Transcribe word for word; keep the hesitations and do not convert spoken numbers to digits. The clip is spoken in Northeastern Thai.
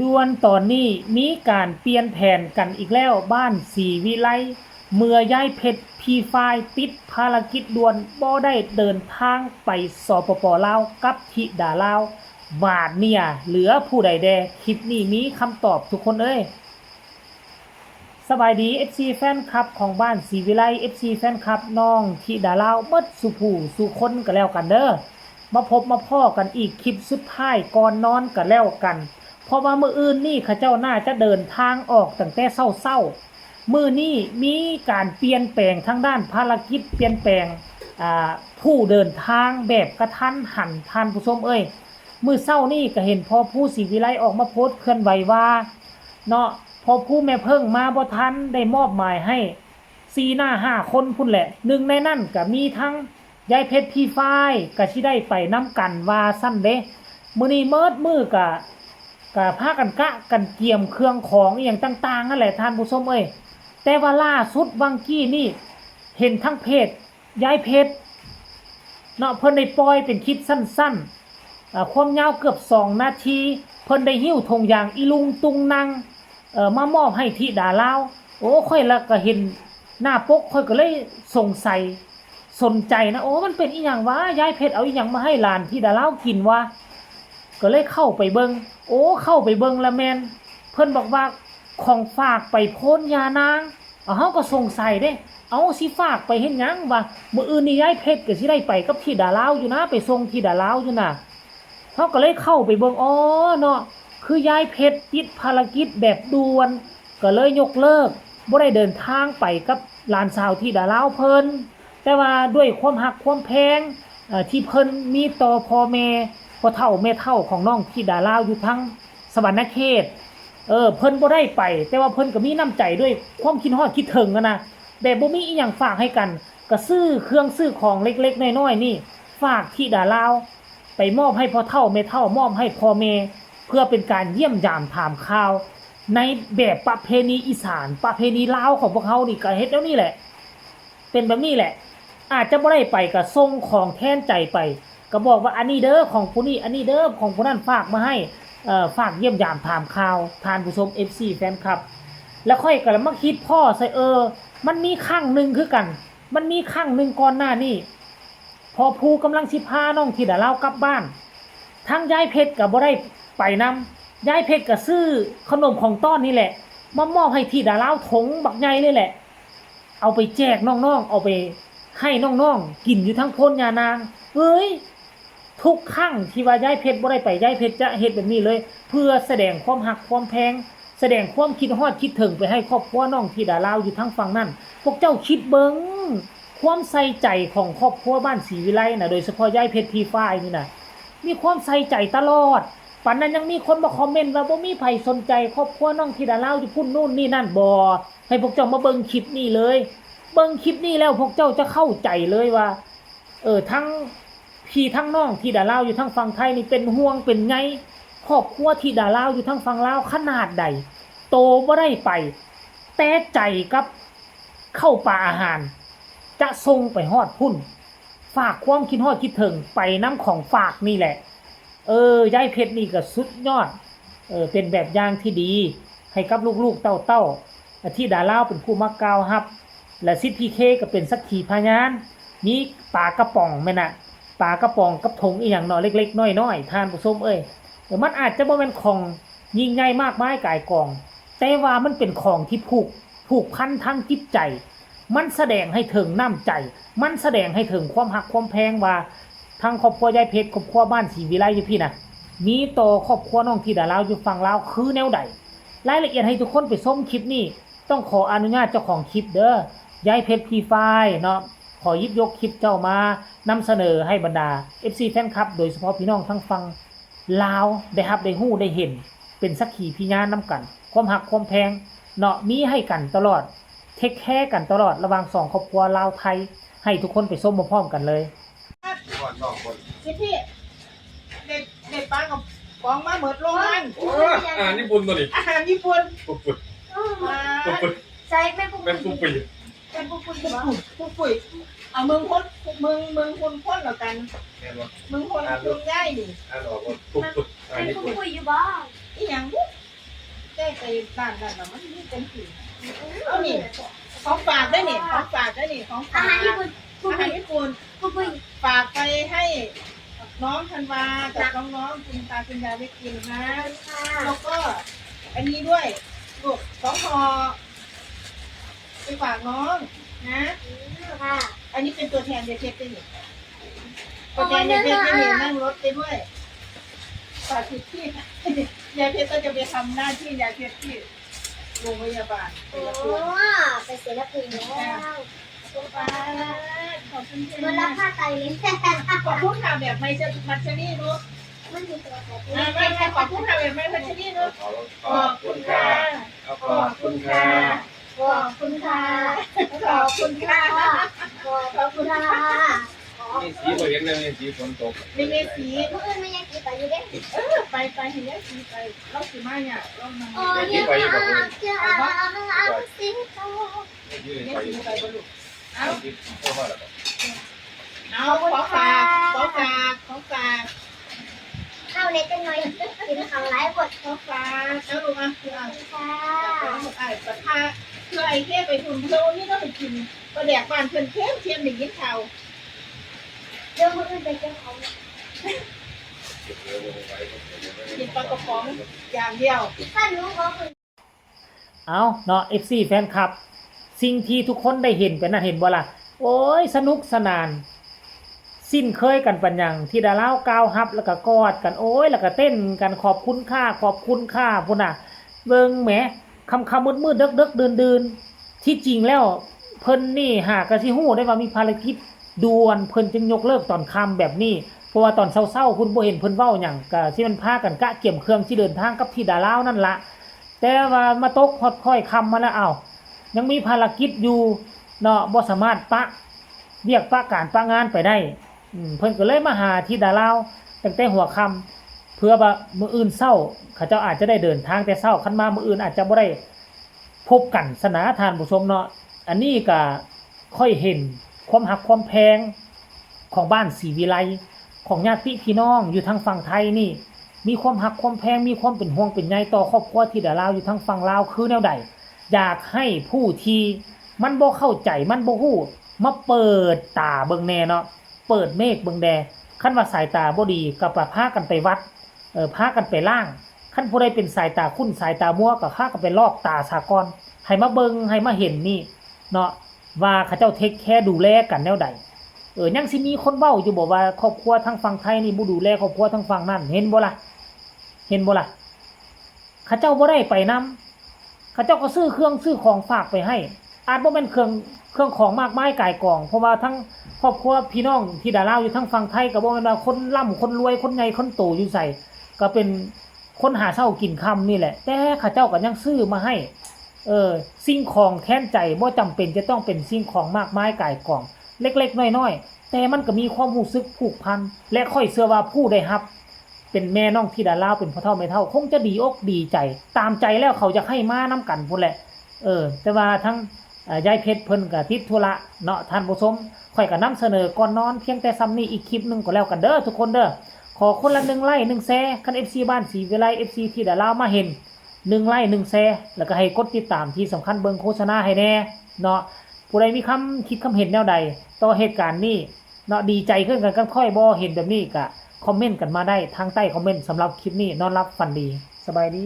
ด่วนตอนนี้มีการเปลี่ยนแผนกันอีกแล้ว บ้านศรีวิไล เมื่อยายเพชรพีฟายติดภารกิจด่วน บ่ได้เดินทางไป สปป ลาว กับธิดาลาว บาดเนี่ยเหลือผู้ใดแด่ คลิปนี้มีคำตอบทุกคนเอ้ย สบายดี เอฟซี แฟนคลับของบ้านศรีวิไล เอฟซี แฟนคลับน้องธิดาลาว เบิดสู่ผู้สู่คนก็แล้วกันเด้อ มาพบมาพ้อกันอีกคลิปสุดท้ายก่อนนอนก็แล้วกัน เพราะว่ามื้ออื่นนี่เขาเจ้าน่าจะเดินทางออกตั้งแต่เช้าๆ มื้อนี้มีการเปลี่ยนแปลงทางด้านภารกิจ เปลี่ยนแปลง อ่า ผู้เดินทางแบบกระทันหัน ท่านผู้ชมเอ้ย มื้อเช้านี่ก็เห็นพ่อผู้ศรีวิไลออกมาโพสต์เคลื่อนไหวว่า เนาะ พ่อผู้แม่เพิ่งมาบ่ทัน ได้มอบหมายให้สี่หน้าห้าคนพุ้นแหละ หนึ่งในนั้นก็มีทั้งยายเพชรพีฟาย ก็สิได้ไปนำกันว่าซั่นเด้ มื้อนี้เมิดมื้อก็ ก็พากันกะกันเกียมเครื่องของอีหยังต่างๆ นั่นแหละท่านผู้ชมเอ้ย แต่ว่าล่าสุดวังกี้นี่ เห็นทั้งเพจยายเพชร เนาะ เพิ่นได้ปล่อยเป็นคลิปสั้นๆ อ่า ความยาวเกือบสองนาที เพิ่นได้หิ้วถุงยางอีลุงตุงนัง เอ่อ มามอบให้ธิดาลาว โอ้ ข้อยละก็เห็นหน้าปก ข้อยก็เลยสงสัย สนใจนะ โอ้ มันเป็นอีหยังวะ ยายเพชรเอาอีหยังมาให้หลานธิดาลาวกินวะ ก็เลยเข้าไปเบิ่ง โอ้ เข้าไปเบิ่งละแม่น เพิ่นบอกว่าของฝากไปโพ้นยานาง เอา เฮาก็สงสัยเด้ เอา สิฝากไปเฮ็ดหยังวะ มื้ออื่นนี่ยายเพชรก็สิได้ไปกับธิดาลาวอยู่นะ ไปส่งธิดาลาวอยู่นะ เฮาก็เลยเข้าไปเบิ่ง อ๋อเนาะ คือยายเพชรติดภารกิจแบบด่วน ก็เลยยกเลิก บ่ได้เดินทางไปกับหลานสาวธิดาลาวเพิ่น แต่ว่าด้วยความฮักความแพง เอ่อ ที่เพิ่นมีต่อพ่อแม่ พ่อเฒ่าแม่เฒ่าของน้องธิดาลาวอยู่ทางสะหวันนะเขต เออ เพิ่นบ่ได้ไป แต่ว่าเพิ่นก็มีน้ำใจด้วยความคิดฮอดคิดถึงอะนะ แบบบ่มีอีหยังฝากให้กัน ก็ซื้อเครื่องซื้อของเล็กๆน้อยๆนี่ ฝากธิดาลาว ไปมอบให้พ่อเฒ่าแม่เฒ่า มอบให้พ่อแม่ เพื่อเป็นการเยี่ยมยามถามข่าว ในแบบประเพณีอีสาน ประเพณีลาวของพวกเฮานี่ก็เฮ็ดแนวนี้แหละ เป็นแบบนี้แหละ อาจจะบ่ได้ไปก็ส่งของแทนใจไป ก็บอกว่าอันนี้เด้อของผู้นี้ อันนี้เด้อของผู้นั้นฝากมาให้ เอ่อ ฝากเยี่ยมยามถามข่าว ท่านผู้ชม เอฟซี แฟนคลับ แล้วข้อยก็มาคิดพ้อใส่ เออ มันมีครั้งหนึ่งคือกัน มันมีครั้งหนึ่งก่อนหน้านี้ พ่อผู้กำลังสิพาน้องธิดาลาวกลับบ้าน ทางยายเพชรก็บ่ได้ไปนำ ยายเพชรก็ซื้อขนมของต้อนนี่แหละ มามอบให้ธิดาลาวถุงบักใหญ่เลยแหละ เอาไปแจกน้องๆ เอาไปให้น้องๆ กินอยู่ทั้งโพ้นยานาง เอ้ย ทุกครั้งที่ว่ายายเพชรบ่ได้ไป ยายเพชรจะเฮ็ดแบบนี้เลย เพื่อแสดงความฮักความแพง แสดงความคิดฮอดคิดถึงไปให้ครอบครัวน้องธิดาลาวอยู่ทางฝั่งนั้น พวกเจ้าคิดเบิ่ง ความใส่ใจของครอบครัวบ้านศรีวิไลนะ โดยเฉพาะยายเพชรพีฟายนี่นะ มีความใส่ใจตลอด ปานนั้นยังมีคนมาคอมเมนต์ว่าบ่มีไผสนใจครอบครัวน้องธิดาลาวอยู่พุ้นนู่นนี่นั่นบ่ ให้พวกเจ้ามาเบิ่งคลิปนี้เลย เบิ่งคลิปนี้แล้วพวกเจ้าจะเข้าใจเลยว่า เออ ทั้งพี่ทั้งน้องธิดาลาวอยู่ทางฝั่งไทยนี่เป็นห่วงเป็นใยครอบครัวธิดาลาวอยู่ทางฝั่งลาวขนาดใด โตบ่ได้ไป แต่ใจกับข้าวปลาอาหาร จะส่งไปฮอดพุ้น ฝากความคิดฮอดคิดถึงไปนำของฝากนี่แหละ เออ ยายเพชรนี่ก็สุดยอด เออ เป็นแบบอย่างที่ดีให้กับลูกๆเต้าๆ ธิดาลาวเป็นผู้มากล่าวฮับ และสิทธิ์พีเคก็เป็นสักขีพยาน มีปลากระป๋องแม่นน่ะ ปลากระป๋องกับถุงอีหยังเนาะ เล็กๆน้อยๆ ท่านผู้ชมเอ้ย เออ มันอาจจะบ่แม่นของยิ่งใหญ่มากมายก่ายกอง แต่ว่ามันเป็นของที่ผูก ผูกพันทางจิตใจ มันแสดงให้ถึงน้ำใจ มันแสดงให้ถึงความฮักความแพงว่า ทั้งครอบครัวยายเพชร ครอบครัวบ้านศรีวิไลอยู่พี้นะ มีต่อครอบครัวน้องธิดาลาวอยู่ฝั่งลาวคือแนวใด รายละเอียดให้ทุกคนไปชมคลิปนี้ ต้องขออนุญาตเจ้าของคลิปเด้อ ยายเพชรพีฟายเนาะ ขอหยิบยกคลิปเจ้ามานำเสนอให้บรรดา เอฟซี แฟนคลับ โดยเฉพาะพี่น้องทั้งฝั่งลาวได้ฮับได้ฮู้ได้เห็น เป็นสักขีพยานนำกัน ความฮักความแพงเนาะ มีให้กันตลอด เทคแคร์กันตลอด ระหว่างสองครอบครัวลาวไทย ให้ทุกคนไปชมพร้อมๆกันเลย สิพี่ ได้ ได้ปลากระป๋องมาหมดโรงงาน โอ้ย อาหารญี่ปุ่นตัวนี้ อาหารญี่ปุ่น ปุ๊บปุ๊บ มา ปุ๊บปุ๊บ ใส่แม่ปุ๊บ แม่ปุ๊บปุ๊บ แม่ปุ๊บปุ๊บ ปุ๊บปุ๊บ ปุ๊บปุ๊บ เอาเมืองคน เมือง เมืองคนคนเดียวกัน แม่นบ่ เมืองคน อ่าน คนย้ายนี่ อ่านออกว่าปุ๊บปุ๊บ อาหาร แม่ ญี่ ปุ๊บ ปุ่น ปุ๊บอยู่บ่ อีหยังบุ ไปร้านนั้นน่ะมันมีเป็นสิเอานี่ของฝากได้นี่ของฝากได้นี่ของ อา ฝาก หารญี่ปุ่น อาหารญี่ปุ่น คุณปุ้ย ฝากไปให้น้องธันวากับน้องๆคุณตาคุณยายได้กินนะ ค่ะ แล้วก็อันนี้ด้วยลูกสองห่อไปฝากน้องนะ ค่ะ อันนี้เป็นตัวแทนยายเพชรด้วยนี่ตัวแทนยายเพชรด้วยนี่นั่งรถไปด้วยฝากติดที่ยายเพชรก็จะไปทำหน้าที่ยายเพชรที่โรงพยาบาล โอ้ไปศิลปินแล้ว ขอบคุณค่ะขอบคุณ มันรับ ค่ะ ผ้าไตเลย ขอบคุณค่ะแบบไม่มัชชารีเนาะ มันมีตัวไต อ่าไม่ไม่ขอบคุณค่ะแบบไม่มัชชารีเนาะ ขอบคุณค่ะ ขอบคุณค่ะ ขอบคุณค่ะ ขอบคุณค่ะ ขอบคุณค่ะ นี่สีบ่เห็นเลยนี่สีฝนตก นี่มีสี เมื่ออื่นไม่ยังกินไปอยู่เด้ เออไปไปเห็นยายสีไปเราสีมาเนี่ยเรามา อ๋อเนี่ยค่ะเจ้าเอาสิงโต นี่ยืน ยาย ไป สีไปบนลูกเอา ที่เข้ามาแล้วก็ เอาของฝากของฝากของฝาก เข้าในจังหน่อยกินเขาหลายบท ของฝากเอาลูกอ่ะคืออ่ะ ค่ะ ไอ้ปะทะคือไอ้เทพไปทุนเที่ยวนี่ก็ไปกินปลาแดกบ้านเพื่อนเข้มเข้มได้ยินข่าว เรื่องมืออื่นไปเจ้าเขา กินปลากระป๋องอย่างเดียว ถ้ารู้เขาคือ เอาเนาะ เอฟซี แฟนคลับ สิ่งที่ทุกคนได้เห็นไปนั่นเห็นบ่ล่ะ โอ้ย สนุกสนาน สิ้นเคยกันปัญญังที่ดาลาวก้าวฮับแล้วก็กอดกัน โอ้ย แล้วก็เต้นกันขอบคุณค่ะขอบคุณค่ะพุ่นน่ะ เบิ่งแหมค่ำๆมืดๆเดิกๆดื่นๆที่จริงแล้วเพิ่นนี่หากะสิฮู้ได้ว่ามีภารกิจด่วนเพิ่นจึงยกเลิกตอนค่ำแบบนี้ เพราะว่าตอนเช้าๆคุณบ่เห็นเพิ่นเว้าหยังกะสิมันพากันกะเกียมเครื่องสิเดินทางกับที่ดาลาวนั่นละ แต่ว่ามาตกฮอดค่อยค่ำมาแล้ว เอ้า ยังมีภารกิจอยู่เนาะ บ่สามารถปะเวียกปะการปะงานไปได้ อืม เพิ่นก็เลยมาหาที่ดาลาวตั้งแต่หัวค่ำ เพื่อว่ามื้ออื่นเช้า เขาเจ้าอาจจะได้เดินทางแต่เช้า คันมามื้ออื่นอาจจะบ่ได้พบกันซะนะท่านผู้ชมเนาะ อันนี้ก็ค่อยเห็นความฮักความแพงของบ้านศรีวิไล ของญาติพี่น้องอยู่ทางฝั่งไทยนี่ มีความฮักความแพง มีความเป็นห่วงเป็นใยต่อครอบครัวที่ดาลาวอยู่ทางฝั่งลาวคือแนวใด อยากให้ผู้ที่มันบ่เข้าใจ มันบ่ฮู้ มาเปิดตาเบิ่งแน่เนาะ เปิดเมฆเบิ่งแด่ คันว่าสายตาบ่ดีก็ไปพากันไปวัด เออ พากันไปล้าง คันผู้ใดเป็นสายตาขุ่นสายตามัวก็พากันไปลอกตาซะก่อน ให้มาเบิ่ง ให้มาเห็นนี่เนาะ ว่าเขาเจ้าเทคแคร์ดูแลกันแนวใด เออ ยังสิมีคนเว้าอยู่บ่ว่าครอบครัวทางฝั่งไทยนี่บ่ดูแลครอบครัวทางฝั่งนั้น เห็นบ่ล่ะ เห็นบ่ล่ะ เขาเจ้าบ่ได้ไปนำ เขาเจ้าก็ซื้อเครื่องซื้อของฝากไปให้ อาจบ่แม่นเครื่อง เครื่องของมากมายก่ายกอง เพราะว่าทั้งครอบครัวพี่น้องที่ดาลาวอยู่ทางฝั่งไทยก็บ่แม่นว่าคนร่ำคนรวยคนใหญ่คนโตอยู่ไส ก็เป็นคนหาเช้ากินค่ำนี่แหละ แต่เขาเจ้าก็ยังซื้อมาให้ เออ สิ่งของแทนใจบ่จำเป็นจะต้องเป็นสิ่งของมากมายก่ายกอง เล็กๆน้อยๆ แต่มันก็มีความรู้สึกผูกพัน และข้อยเชื่อว่าผู้ได้รับ เป็นแม่น้องธิดาลาว เป็นพ่อเฒ่าแม่เฒ่า คงจะดีอกดีใจ ตามใจแล้วเขาอยากให้มานำกันพู้นแหละ เออ แต่ว่าทั้ง เอ่อ ยายเพชรเพิ่นก็ติดธุระเนาะท่านผู้ชม ข้อยก็นำเสนอก่อนนอนเพียงแต่ส่ำนี้ อีกคลิปหนึ่งก็แล้วกันเด้อทุกคนเด้อ ขอคนละหนึ่งไลค์หนึ่งแชร์ คัน เอฟซี บ้านศรีวิไล เอฟซี ธิดาลาวมาเห็น หนึ่งไลค์หนึ่งแชร์ แล้วก็ให้กดติดตาม ที่สำคัญเบิ่งโฆษณาให้แน่เนาะ ผู้ใดมีคำคิดคำเห็นแนวใดต่อเหตุการณ์นี้เนาะ ดีใจคือกันกับข้อยบ่ เห็นแบบนี้ก็คอมเมนต์กันมาได้ทางใต้คอมเมนต์ สำหรับคลิปนี้นอนหลับฝันดี สบายดี